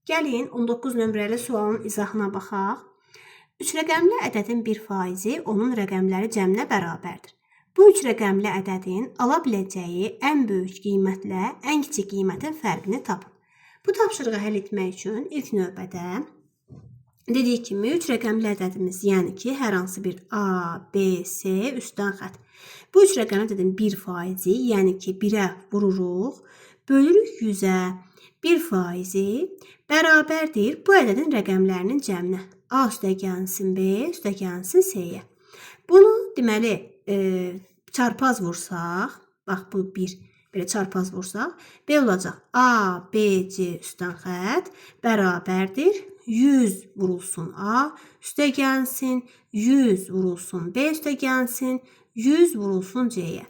Gəlin 19 nömrəli sualın izahına baxaq. 3 rəqəmli ədədin 1 faizi onun rəqəmləri cəminə bərabərdir. Bu 3 rəqəmli ədədin ala biləcəyi ən böyük qiymətlə ən kiçik qiymətin fərqini tapın. Bu tapşırığı həll etmək üçün ilk növbədə dediyi kimi 3 rəqəmli ədədimiz, yəni ki, hər hansı bir A, B, C üstdən xətt. Bu 3 rəqəmli ədədin 1 faizi, yəni ki, 1-ə vururuq, bölürük 100-ə. 1 faizi bərabərdir bu ədədin rəqəmlərinin cəminə. A üstə gəlsin B, üstə gəlsin C-yə. Bunu deməli çarpaz vursaq, bax bu 1, belə çarpaz vursaq, B olacaq. A, B, C üstdən xətt bərabərdir 100 vurulsun A, üstə gəlsin 100 vurulsun B, üstə gəlsin 100 vurulsun C-yə.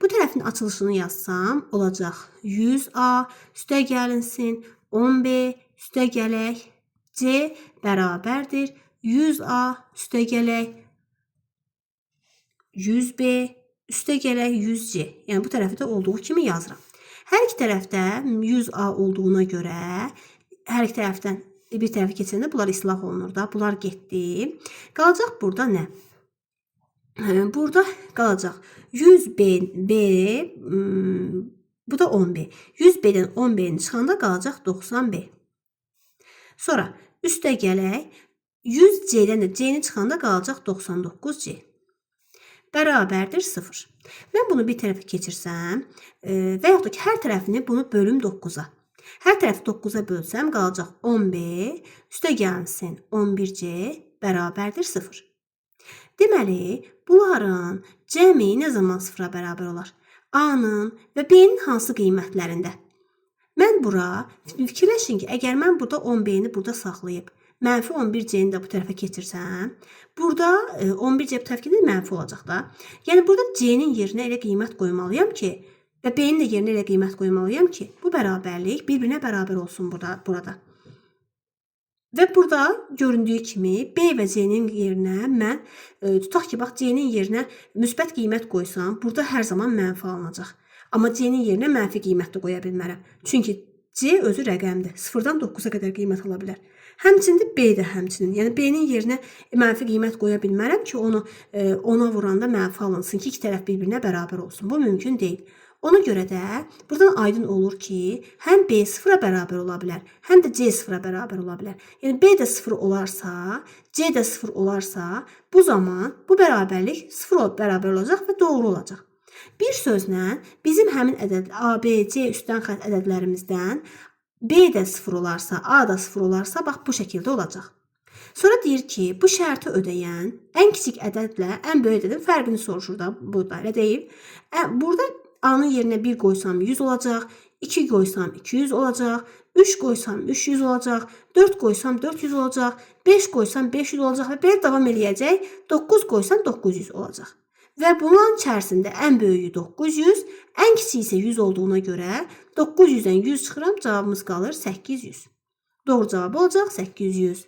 Bu tərəfin açılışını yazsam olacaq 100A üstə gəlinsin 10B üstə gələk C bərabərdir 100A üstə gələk 100B üstə gələk 100C. Yəni bu tərəfi də olduğu kimi yazıram. Hər iki tərəfdə 100A olduğuna görə hər iki tərəfdən bir tərəfə keçəndə bunlar islah olunur da. Bunlar getdi. Qalacaq burada nə? Burada qalacaq 100B, B, bu da 10B. 100B-dən 10B-ni çıxanda qalacaq 90B. Sonra üstə gələk 100C-dən də C-ni çıxanda qalacaq 99C. Bərabərdir 0. Mən bunu bir tərəfə keçirsəm və yaxud da ki, hər tərəfini bunu bölüm 9-a. Hər tərəfi 9-a bölsəm qalacaq 10B üstə gəlsin 11C bərabərdir 0. Deməli, bunların cəmi nə zaman 0-a bərabər olar? A-nın və B-nin hansı qiymətlərində? Mən bura, fikirləşin ki, əgər mən burada 10B-ni burada saxlayıb, mənfi 11C-ni də bu tərəfə keçirsəm, burada 11C bu tərəfə gedir, mənfi olacaq da. Yəni, burada C-nin yerinə elə qiymət qoymalıyam ki, və B-nin də yerinə elə qiymət qoymalıyam ki, bu bərabərlik bir-birinə bərabər olsun burada. Və burada göründüyü kimi B və C-nin yerinə mən tutaq ki, bax C-nin yerinə müsbət qiymət qoysam, burada hər zaman mənfi alınacaq. Amma C-nin yerinə mənfi qiymət də qoya bilmərəm. Çünki C özü rəqəmdir. 0-dan 9-a qədər qiymət ala bilər. Həmçinin də B də həmçinin. Yəni B-nin yerinə mənfi qiymət qoya bilmərəm ki, onu 10-a vuranda mənfi alınsın ki, iki tərəf bir-birinə bərabər olsun. Bu mümkün deyil. Ona görə də buradan aydın olur ki, həm B 0-a bərabər ola bilər, həm də C 0-a bərabər ola bilər. Yəni B də 0 olarsa, C də 0 olarsa, bu zaman bu bərabərlik 0 bərabər olacaq və doğru olacaq. Bir sözlə bizim həmin ədəd A, B, C üstdən xətt ədədlərimizdən B də 0 olarsa, A da 0 olarsa, bax bu şəkildə olacaq. Sonra deyir ki, bu şərti ödəyən ən kiçik ədədlə ən böyük ədədin fərqini soruşur da burada, elə deyil. Burada A-nın yerinə 1 qoysam 100 olacaq, 2 qoysam 200 olacaq, 3 qoysam 300 olacaq, 4 qoysam 400 olacaq, 5 qoysam 500 olacaq və belə davam eləyəcək. 9 qoysam 900 olacaq. Və bunun içərisində ən böyüyü 900, ən kiçiyi isə 100 olduğuna görə 900-dən 100 çıxıram, cavabımız qalır 800. Doğru cavab olacaq 800.